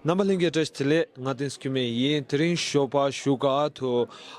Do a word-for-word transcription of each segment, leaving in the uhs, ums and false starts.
རྣམ་པ་ལྷན་རྒྱས་བཀྲ་ཤིས་བདེ་ལེགས། ང་བསྟན་འཛིན་སྐྱོན་མེད་ཡིན། དེ་རིང་ཞོགས་པ་བཞུགས་སྒར་དུ་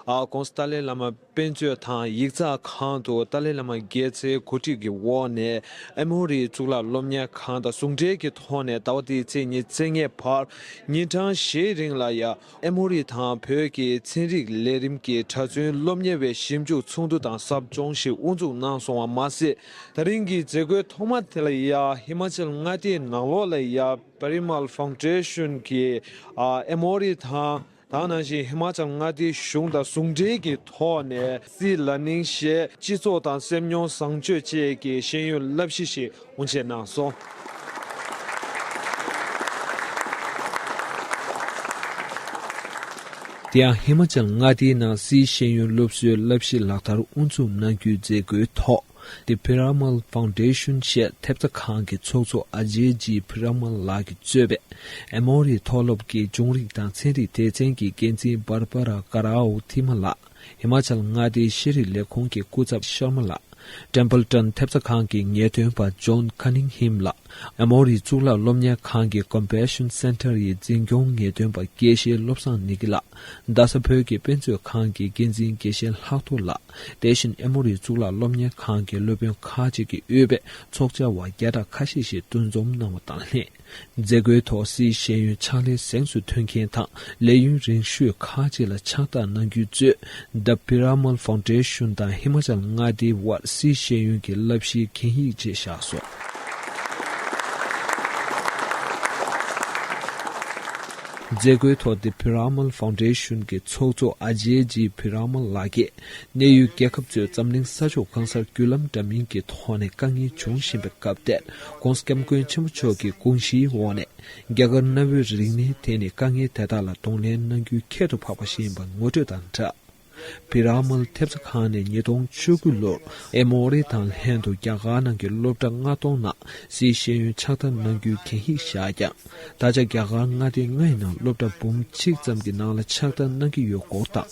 ཨ་ཀོང་སི་ཏཱ་ལའི་བླ་མ་དཔེ་མཛོད་དང་ཡིག་ཚགས་ཁང་དུ་ཏཱ་ལའི་བླ་མ་མགྱེས་ཚེ་གོ་སྒྲིག་གི་འོག་ནས་ཨེ་མོ་རི་གཙུག་ལག་སློབ་གཉེར་ཁང་དང་ཟུང་འབྲེལ་གྱི་ཐོག་ནས་ཟླ་བ་འདིའི་ཚེས་ཉི་ཤུ་རྩ་ལྔའི་བར་ཉིན་གྲངས་བཞིའི་རིང་ལ་ཡ་ཨེ་མོ་རི་དང་བོད་ཀྱི་ཚན་རིག་ལས་རིམ་གྱི་གྲྭ་བཙུན་སློབ་གཉེར་བའི་ཞིབ་འཇུག་ཚོགས་འདུ་དང་ཟབ་སྦྱོང་ཞིག་དབུ་འཛུགས་གནང་སོང་བ་མ་ཟད། ད་རིང་གི་མཛད་སྒོའི་ཐོག་མ་དེ་ལ་ཡ་ཧི་མ་ཅལ་མངའ་སྡེའི་ནང་ལོགས་ལ་ཡ་Parimal Foundation གྱི་ཨ་ཨེ་མོ་རི་དང་། ད་ག་ནང་བཞིན་ཧི་མ་ཅལ་མངའ་སྡེའི་གཞུང་དང་ཟུང་འབྲེལ་གྱི་ཐོག་ནས་སི་ལར་ནིང་ཞེས་སྤྱི་ཚོགས་དང་སེམས་མྱོང་བཟང་སྤྱོད་བཅས་ཀྱི་ཤེས་ཡོན་བསླབ་གཞི་ཞིག་དབུ་འབྱེད་གནང་སོང་། དེ་ཡང་ཧི་མ་ཅལ་མངའ་སྡེའི་ནང་སིའི་ཤེས་ཡོན་སློབ་གསོའི་བསླབ་གཞི་ལག་བསྟར་དབུ་འཛུགས་གནང་རྒྱུའི་མཛད་སྒོའི་ཐོག The Piramal Foundation ཞེས་ཐེབས་རྩ་ཁང་གི་ཚོགས་གཙོ་ཨ་ཇེ་ཇི་ཕི་ར་མལ་ལགས་ཀྱིས་གཙོས་པའི་ཨེ་མོ་རི་མཐོ་སློབ་ཀྱི་ལྗོངས་རིག་དང་ཚན་རིག་སྡེ་ཚན་གྱི་འགན་འཛིན་བྷར་བྷ་ར་ཀ་རའོ་ཐི་མ་ལགས། ཧི་མ་ཅལ་མངའ་སྡེའི་ཤེས་རིག་ལས་ཁུངས་ཀྱི་སྐུ་ཚབ་ཤར་མ་ལགས། ཊེམ་པལ་ཊོན་ཐེབས་རྩ་ཁང་གི་ངེས་སྟོན་པ་ཇོན་ཁ་ནིང་ཧིམ་ལགས། ཨེ་མོ་རི་གཙུག་ལག་སློབ་གཉེར་ཁང་གི་Compassion Center ཡི་འཛིན་སྐྱོང་ངེས་སྟོན་པ་དགེ་བཤེས་བློ་བཟང་ནི་གི་ལགས། རྡ་ས་བོད་ཀྱི་དཔེ་མཛོད་ཁང་གི་འགན་འཛིན་དགེ་བཤེས་ལྷག་རྡོར་ལགས། དེ་བཞིན་ཨེ་མོ་རི་གཙུག་ལག་སློབ་གཉེར་ཁང་གི་སློབ་དཔོན་ཁག་ཅིག་གིས་དབུས་པའི་ཚོགས་བཅར་བ་བརྒྱ་ཕྲག་ཁ་ཤས་ཤིག་འདུ་འཛོམས་གནང་བ་དང་ལྷན། མཛད་སྒོའི་ཐོག་སིའི་ཤེས་ཡོན་ཕྱག་ལས་གཟེངས་སུ་ཐོན་མཁན་དང་ལས་ཡུན་རིང་ཤོས་ཁག་ཅིག་ལ་ཕྱག་རྟགས་གནང་རྒྱུ་གཙོས། The Piramal Foundation དང་ཧི་མ་ཅལ་མངའ་སྡེའི་དབར་སིའི་ཤེས་ཡོན་གྱི་བསླབ་གཞིའི་གན་ཡིག་བཅས་བཞག་སོང་། མཛད་སྒོའི་ཐོག་The Piramal Foundation གྱི་ཚོགས་གཙོ་ཨ་ཇེ་ཇི་ཕི་ར་མལ་ལགས་ཀྱིས། གནད་ཡོད་རྒྱལ་ཁབ་ཚོས་འཛམ་གླིང་ས་ཕྱོགས་གང་སར་བརྒྱུད་ལམ་འདྲ་མིན་གྱི་ཐོག་ནས་དཀའ་ངལ་འབྱུང་བཞིན་པའི་སྐབས་དེར་ྋགོང་ས་ྋསྐྱབས་མགོན་ཆེན་པོ་མཆོག་གི་དགོངས་གཞིའི་འོག་ནས་རྒྱ་གར་གནའ་བོའི་རིག་གནས་དེ་ནི་དཀའ་ངལ་དེ་དག་ལ་གདོང་ལེན་གནང་རྒྱུའི་ཁྱད་དུ་འཕགས་པ་ཞིག་ཡིན་པ་ངོ་སྤྲོད་དང་སྦྲགས། བི་ར་མལ་ཐེབས་རྩ་ཁང་ནས་ཉིས་སྟོང་བཅུ་དགུ་ལོར་ཨེ་མོ་རི་དང་ལྷན་དུ་རྒྱ་གར་ནང་གི་སློབ་གྲྭ་ལྔ་སྟོང་ནང་སིའི་ཤེས་ཡོན་ཕྱག་བསྟར་གནང་རྒྱུའི་གན་ཡིག་བཞག་ཀྱང་། ད་ཆ་རྒྱ་གར་མངའ་སྡེ་ལྔ་ཡི་ནང་སློབ་གྲྭ་འབུམ་གཅིག་ཙམ་གྱི་ནང་ལ་ཕྱག་བསྟར་གནང་གི་ཡོད་སྐོར་དང་།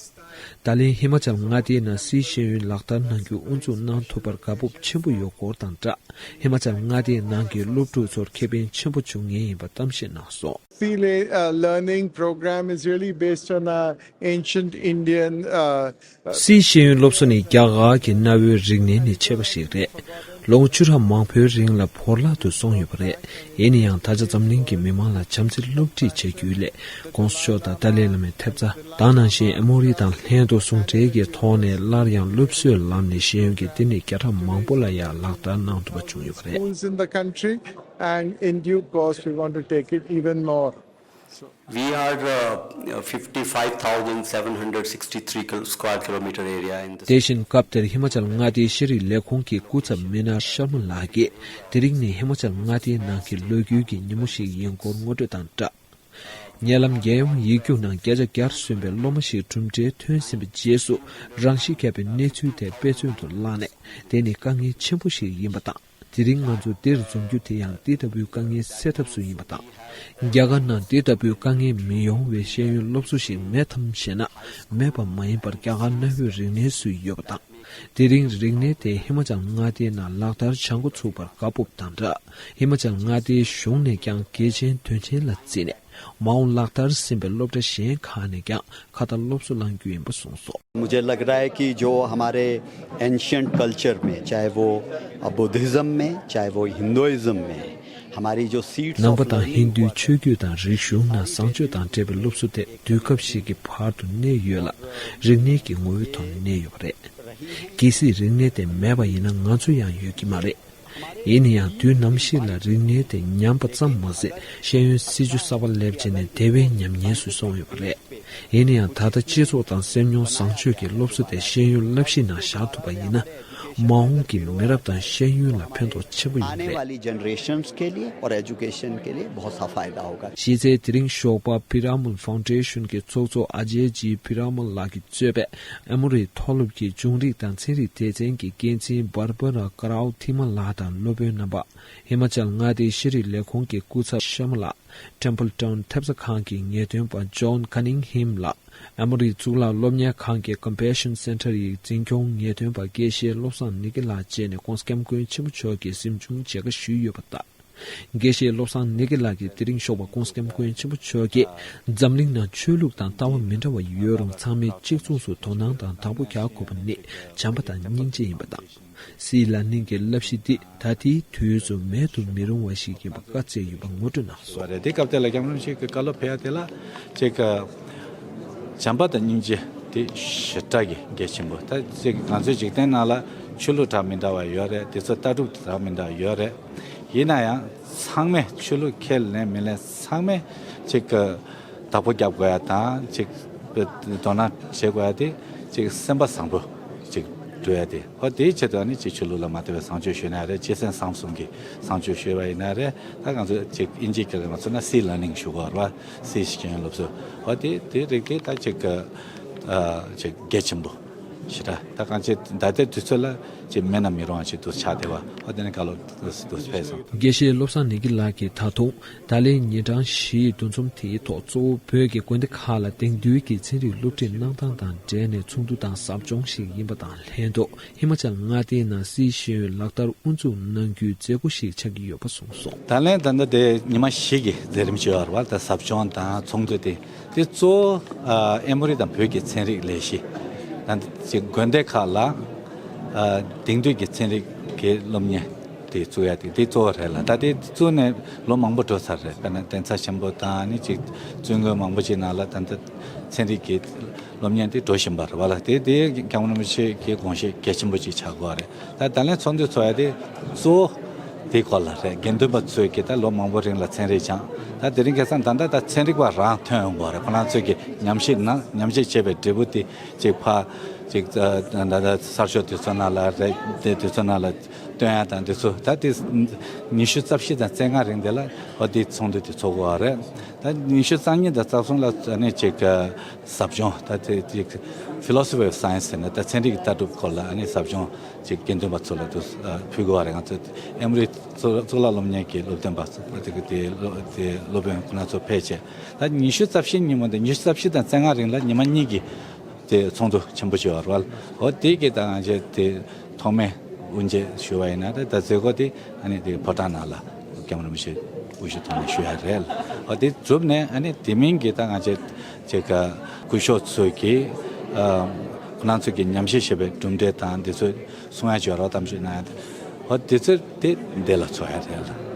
ད་ལན་ཧི་མ་ཅལ་མངའ་སྡེའི་ནང་སིའི་ཤེས་ཡོན་ལག་བསྟར་གནང་རྒྱུ་དབུ་འཛུགས་གནང་ཐུབ་པར་དགའ་སྤོབས་ཆེན་པོ་ཡོད་སྐོར་དང་སྦྲགས། ཧི་མ་ཅལ་མངའ་སྡེའི་ནང་གི་སློབ་ཕྲུག་ཚོར་ཁེ་ཕན་ཆེན་པོ་འབྱུང་ངེས་ཡིན་པ་གཏམ་བཤད་གནང་སོང་། Sile, uh, learning program is really based on our ancient Indian, uh, uh, སིའི་ཤེས་ཡོན་སློབ་གསོ་ནི་རྒྱ་གར་གྱི་གནའ་བོའི་རིག་གནས་ནས་མཆེད་པ་ཞིག་རེད། ལོ་ངོ་བཅུ་ཕྲག་མང་པོའི་རིང་ལ་བོར་བརླག་ཏུ་སོང་ཡོད་པ་རེད། ཡིན་ན་ཡང་ད་ཆ་འཛམ་གླིང་གི་མི་མང་ལ་བྱམས་བརྩེ་སློབ་ཁྲིད་བྱ་རྒྱུའི་སླད་ྋགོང་ས་མཆོག་དང་ཏཱ་ལའི་བླ་མའི་ཐེབས་རྩ་དང་ནང་བཞིན་ཨེ་མོ་རི་དང་ལྷན་དུ་ཟུང་འབྲེལ་གྱི་ཐོག་ནས་སླར་ཡང་སློབ་གསོའི་ལམ་ནས་ཤེས་ཡོན་གྱི་བསྟི་གནས་བརྒྱ་ཕྲག་མང་པོ་ལ་ཡང་ལག་བསྟར་གནང་ཐུབ་པ་བྱུང་ཡོད་པ་རེད། Schools in the country, and in due course we want to take it even more. We are uh, fifty-five thousand seven hundred sixty-three kil- square kilometer area in this. དེ་བཞིན་སྐབས་དེར་ཧི་མ་ཅལ་མངའ་སྡེའི་ཤེས་རིག་ལས་ཁུངས་ཀྱི་སྐུ་ཚབ་མི་སྣ་ཤར་མ་ལགས་ཀྱིས་དེ་རིང་ནི་ཧི་མ་ཅལ་མངའ་སྡེའི་ནང་གི་ལོ་རྒྱུས་ཀྱི་ཉིན་མོ་ཞིག་ཡིན་སྐོར་ངོ་སྤྲོད་དང་སྦྲགས། ཉེ་ལམ་རྒྱལ་ཡོངས་ཡིག་རྒྱུགས་ནང་བརྒྱ་ཆ་བརྒྱར་སོན་པའི་སློབ་མ་ཞིག་གྲུབ་འབྲས་ཐོན་ཟིན་པའི་རྗེས་སུ་རང་ཤི་བརྒྱབ་པའི་གནས་ཚུལ་དེ་དཔེ་མཚོན་དུ་བླངས་ནས་དེ་ནི་དཀའ་ངལ་ཆེན་པོ་ཞིག་ཡིན་པ་དང་། དེ་རིང་ང་ཚོ་འདིར་འཛོམས་རྒྱུ་དེ་ཡང་འདི་ལྟ་བུའི་དཀའ་ངལ་སེལ་ཐབས་སུ་ཡིན་པ་དང་། རྒྱ་གར་ནང་འདི་ལྟ་བུའི་དཀའ་ངལ་མི་ཡོང་བའི་ཤེས་ཡོན་སློབ་གསོ་ཞིག་མེད་དམ་ཞེ་ན། མེད་པ་མ་ཡིན་པར་རྒྱ་གར་གནའ་བོའི་རིག་གནས་སུ་ཡོད་པ་དང་། དེ་རིང་རིག་གནས་དེ་ཧི་མ་ཅལ་མངའ་སྡེའི་ནང་ལག་བསྟར་བྱ་འགོ་ཚུགས་པར་དགའ་སྤོབས་དང་སྦྲགས། ཧི་མ་ཅལ་མངའ་སྡེའི་གཞུང་ནས་ཀྱང་གལ་ཆེན་དོན་ཆེན་ལ་བརྩིས་ནས། མ་འོངས་ལག་བསྟར་ཟིན་པའི་སློབ་གྲྭ་གཞན་ཁག་ནས་ཀྱང་ཁ་ཏ་སློབ་གསོ་གནང་རྒྱུ་ཡིན་པ་གསུངས་སོང་། मुझे लग रहा है कि जो हमारे ancient culture में, चाहे वो बुद्धिज्म में, चाहे वो हिंदुइज्म में, हमारी जो सीड्स ནང་པ་དང་ཧིན་རྡུའི་ཆོས་བརྒྱུད་དང་རིག་གཞུང་ནང་བཟང་སྤྱོད་དང་འབྲེལ་བའི་སློབ་གསོ་དེ་དུས་སྐབས་ཤིག་གི་བར་དུ་གནས་ཡོད་ལ། རིག་གནས་ཀྱི་ངོ་བོའི་ཐོག་ནས་གནས་ཡོད་པ་རེད། གལ་སྲིད་རིག་གནས་དེ་མེད་པ་ཡིན་ན་ང་ཚོ་ཡང་ཡོད་ཀྱི་མ་རེད། ཡིན་ན་ཡང་དུས་ནམ་ཞིག་ལ་རིག་གནས་དེ་ཉམས་པ་ཙམ་མ་ཟད་ཤེས་ཡོན་སྲིད་ཇུས་གསར་པ་སླེབས་རྗེས་ནས་དེ་བས་ཉམས་ཉེས་སུ་སོང་ཡོད་པ་རེད། ཡིན་ན་ཡང་ད་ལྟ་སྤྱི་ཚོགས་དང་སེམས་མྱོང་བཟང་སྤྱོད་ཀྱི་སློབ་གསོ་དེ་ཤེས་ཡོན་བསླབ་གཞི་ནང་བཞག་ཐུབ་པ་ཡིན་ན། མ་འོངས་ཀྱི་མི་རབས་དང་ཤེས་ཡོན་ལ་ཕན་ཐོགས་ཆེན་པོ་ཡོང་གི་རེད། आने वाली जनरेशंस के लिए और एजुकेशन के लिए बहुत सा फायदा होगा। གཞི་རྩའི་དེ་རིང་ཞོགས་པ་Piramal Foundation གྱི་ཚོགས་གཙོ་ཨ་ཇེ་ཇི་ཕི་ར་མལ་ལགས་ཀྱིས་གཙོས་པའི་ཨེ་མོ་རི་མཐོ་སློབ་ཀྱི་ལྗོངས་རིག་དང་ཚན་རིག་སྡེ་ཚན་གྱི་འགན་འཛིན་Barbara Karao Thima ལགས་དང་སློབ་དཔོན་རྣམ་པ། ཧི་མ་ཅལ་མངའ་སྡེའི་ཤེས་རིག་ལས་ཁུངས་ཀྱི་སྐུ་ཚབ་ཤར་མ་ལགས། Templeton ཐེབས་རྩ་ཁང་གི་ངེས་སྟོན་པ་John Cunningham ལགས། ཨེ་མོ་རི་གཙུག་ལག་སློབ་གཉེར་ཁང་གི་Compassion Center ཡི་འཛིན་སྐྱོང་ངེས་སྟོན་པ་དགེ་བཤེས་བློ་བཟང་ནི་གི་ལགས་བཅས་ནས་ྋགོང་ས་ྋསྐྱབས་མགོན་ཆེན་པོ་མཆོག་གི་གཟིམ་ཆུང་མཇལ་ཁ་ཞུས་ཡོད་པ་དང་། དགེ་བཤེས་བློ་བཟང་ནེ་གི་ལགས་ཀྱིས་དེ་རིང་ཞོགས་པ་ཀོང་སྐྱབས་མགོན་ཆེན་པོ་མཆོག་གིས་འཛམ་གླིང་ནང་ཆོས་ལུགས་དང་ལྟ་བ་མི་འདྲ་བ་ཡོད་རུང་ཚང་མས་གཅིག་མཚུངས་སུ་དོ་སྣང་དང་བདག་པོ་རྒྱག་དགོས་པ་ནི་བྱམས་པ་དང་སྙིང་རྗེ་ཡིན་པ་དང་། སིའི་ལ་ནིང་གི་བསླབ་གཞི་འདི་ད་ལྟའི་དུས་སུ་མེད་དུ་མི་རུང་བ་ཞིག་ཡིན་པ་བཀའ་སྩལ་ཡོད་པ་ངོ་སྤྲོད་གནང་སོང་། རེད། དེ་སྐབས་དེ་ལ་སྐྱབས་མགོན་ཆེན་པོ་མཆོག་གིས་བཀའ་སློབ་ཕེབས་ཡ་དེ་ལ་ཅིག་བྱམས་པ་དང་སྙིང་རྗེ་དེ་ཞེ་དྲག་གི་གལ་ཆེན་པོ། ད་ཅིག་ང་ཚོའི་འཇིག་རྟེན་ནང་ལ་ཆོས་ལུགས་གྲངས་མི་འདྲ་བ་ཡོད་རེད། དེ་ཚོ་ལྟ་གྲུབ་གྲངས་མི་འདྲ་བ་ཡོད་རེད། ཡིན་ན་ཡང་ཚང་མས་ཆོས་ལུགས་ཁས་ལེན་མི་ལེན་ཚང་མས་ཅིག་གི་བདག་པོ་རྒྱབ་དགོས་ཡ་དང་ཅིག་དོ་སྣང་བྱེད་དགོས་ཡ་དེ་ཅིག་སེམས་པ་བཟང་པོ་ཅིག་འགྲོ་ཡ་དེ། ཧོ་དེའི་ཆེད་དུ་ནི་ཅིག་ཆོས་ལུགས་ལ་མ་ལྟོས་པའི་བཟང་སྤྱོད་ཞུས་ན་རེད། སྤྱི་སེམས་བཟང་གསུམ་གྱི་བཟང་སྤྱོད་ཞུས་པ་ཡིན་ན་རེད། ད་ང་ཚོ་ཅིག་དབྱིན་ཇིའི་སྐད་ལ་མ་ཚོར་ན་སི་ལར་ནིང་ཞུ་དགོས་རེད་བ། སི་ཤེས་ཡོན་སློབ་གསོ། ཧོ་དེ་དེ་རིགས་དེ་ད་ཅིག་གི་ཨ་ཅིག་གལ་ཆེན་པོ་ཞེ་དྲག་ད་གང་ཅི་ད་ལྟའི་དུས་ཚོད་ལ་ཅིག་མེད་ན་མི་རུང་བ་ཅིག་ཏུ་ཆགས་བསྡད་པ། ཨ་དེ་ནི་བཀའ་སློབ་ཏུ་ཕེབས་སོང་། དགེ་བཤེས་བློ་བཟང་ནེ་གི་ལགས་ཀྱིས་ད་དུང་ད་ལན་ཉིན་གྲངས་བཞིའི་འདུ་འཛོམས་དེའི་ཐོག་གཙོ་བོ་བོད་ཀྱི་དགོན་སྡེ་ཁག་ལ་དེང་དུས་ཀྱི་ཚན་རིག་སློབ་ཁྲིད་གནང་སྟངས་དང་འབྲེལ་ནས་ཚོགས་འདུ་དང་ཟབ་སྦྱོང་ཞིག་ཡིན་པ་དང་ལྷན་དུ་ཧི་མ་ཅལ་མངའ་སྡེའི་ནང་སིའི་ཤེས་ཡོན་ལག་བསྟར་དབུ་འཛུགས་གནང་རྒྱུའི་མཛད་སྒོ་ཞིག་ཆགས་ཀྱི་ཡོད་པ་གསུངས་སོང་། ད་ལན་ད་ལྟ་དེ་ཉི་མ་བཞི་གི་མཛད་རིམ་ཅིག་ཡོད་རེད་བ། ད་ཟབ་སྦྱོང་དང་ཚོགས་འདུ་དེ། དེ་གཙོ་བོ་ཨ་ཨེ་མོ་རི་དང་བོད་ཀྱི་ཚན་རིག་ལས་གཞི། ད་ཅིག་དགོན་སྡེ་ཁག་ལ་ཨ་དེང་དུས་ཀྱི་ཚན་རིག་གི་སློབ་གཉེར་དེ་བཙུགས་ཡ་དེ་དེ་གཙོ་བོ་རེད་ལ། ད་དེ་བཙུགས་ནས་ལོ་མང་པོ་འགྲོ་ཚར་རེད། དཔེར་ན་གདན་ས་ཆེན་པོ་དང་ནི་ཅིག་བཙུན་དགོན་མང་པོ་ཅིག་ནང་ལ་ད་ལྟ་ཚན་རིག་གི་སློབ་གཉེར་དེ་འགྲོ་བཞིན་པ་རེད་བ་ལ། དེ་དེ་སྐྱབས་མགོན་རིན་པོ་ཆེ་གི་དགོངས་བཞེད་གལ་ཆེན་པོ་ཅིག་ཆགས་ཀྱི་ཡོད་རེད། ད་ད་ལན་ཚོགས་འདུ་ཚོགས་ཡ་དེ་གཙོ་བོ་དེའི་སྐོར་ལ་རེད། དགེ་འདུན་པ་ཚོས་ཀྱི་ད་ལོ་མང་པོ་རིང་ལ་ཚན་རིག་སྦྱངས། ད་དེ་རིང་ཁ་སང་ད་ལྟ་ད་ཚན་རིག་པ་རང་ཐོན་ཡོང་གི་ཡོད་རེད། ཁོ་རང་ཚོས་ཀྱི་ཉམས་ཞིབ་ནང་ཉམས་ཞིབ་བྱས་པའི་འབྲས་བུ་དེ་ཅིག་ཕ་ཅིག་ད་ད་གསར་ཤོག་དེ་ཚོ་ནང་ལ་རེད། དེ་དེ་ཚོ་ནང་ལ་སྟོན་ཡ་དང་དེ་ཚོ། ད་དེ་ཉི་ཤུ་རྩ་བཞི་དང་རྩ་ལྔ་རིང་དེ་ལ་ཨོ་དེ་ཚོགས་འདུ་དེ་ཚོགས་ཀྱི་ཡོད་རེད། ད་ཉི་ཤུ་རྩ་གཉིས་དང་རྩ་གསུམ་ལ་ཨ་ནི་ཅིག་ཟབ་སྦྱོང་ད་དེ་ཅིག་Philosophy of Science ཟེར་ནས་ད་ཚན་རིག་གི་ལྟ་གྲུབ་སྐོར་ལ་ཨ་ནི་ཟབ་སྦྱོང་ཅིག་དགེ་འདུན་པ་ཚོ་ལ་དུ་ཨ་ཕུལ་དགོས་པ་རེད། ང་ཚོ་ཨེ་མོ་རི་གཙུག་གཙུག་ལག་སློབ་གཉེར་གྱི་སློབ་སྟོན་པ་ཚོ་དེ་གི་དེ་སློབ་དེ་སློབ་དཔོན་ཁོ་ན་ཚོ་ཕེབས་བྱས། ད་ཉི་ཤུ་རྩ་བཞི་ཉིན་མོ་དེ་ཉི་ཤུ་རྩ་བཞི་དང་རྩ་ལྔ་རིང་ལ་ཉི་མ་གཉིས་ཀྱི་དེ་ཚོགས་འདུ་ཆེན་པོ་ཞིག་ཡོད་རེད་བ། འོ་དེ་གི་ད་ང་ཚོས་དེ་ཐོག་མའི་དབུ་འབྱེད་ཞུ་བ་ཡིན་ན་ད་ད་མཛད་སྒོ་དེ་ཨ་ནི་དེ་ཕོ་བྲང་ནང་ལ་སྐྱབས་མགོན་རིན་པོ་ཆེ་དབུ་བཞུགས་ཐོག་ནས་ཞུ་ཡ་རེད། འོ་དེ་གྲུབ་ནས་ཨ་ནི་དེ་མིན་གྱི་ད་ང་ཚོས་ཅིག་སྐུ་ཞབས་ཚོས་ཀྱི་ཨ་ཁོ་རང་ཚོས་ཀྱི་ཉམས་ཞིབ་བྱས་པའི་གྲུབ་འབྲས་དང་དེ་ཚོ་གསུང་ཡ་བྱོས་རོགས་གཏམ་བྱོས་གནང་ཡ་དེ། འོ་དེ་ཚོ་དེ་འདི་ལ་ཚོགས་ཡ་རེད།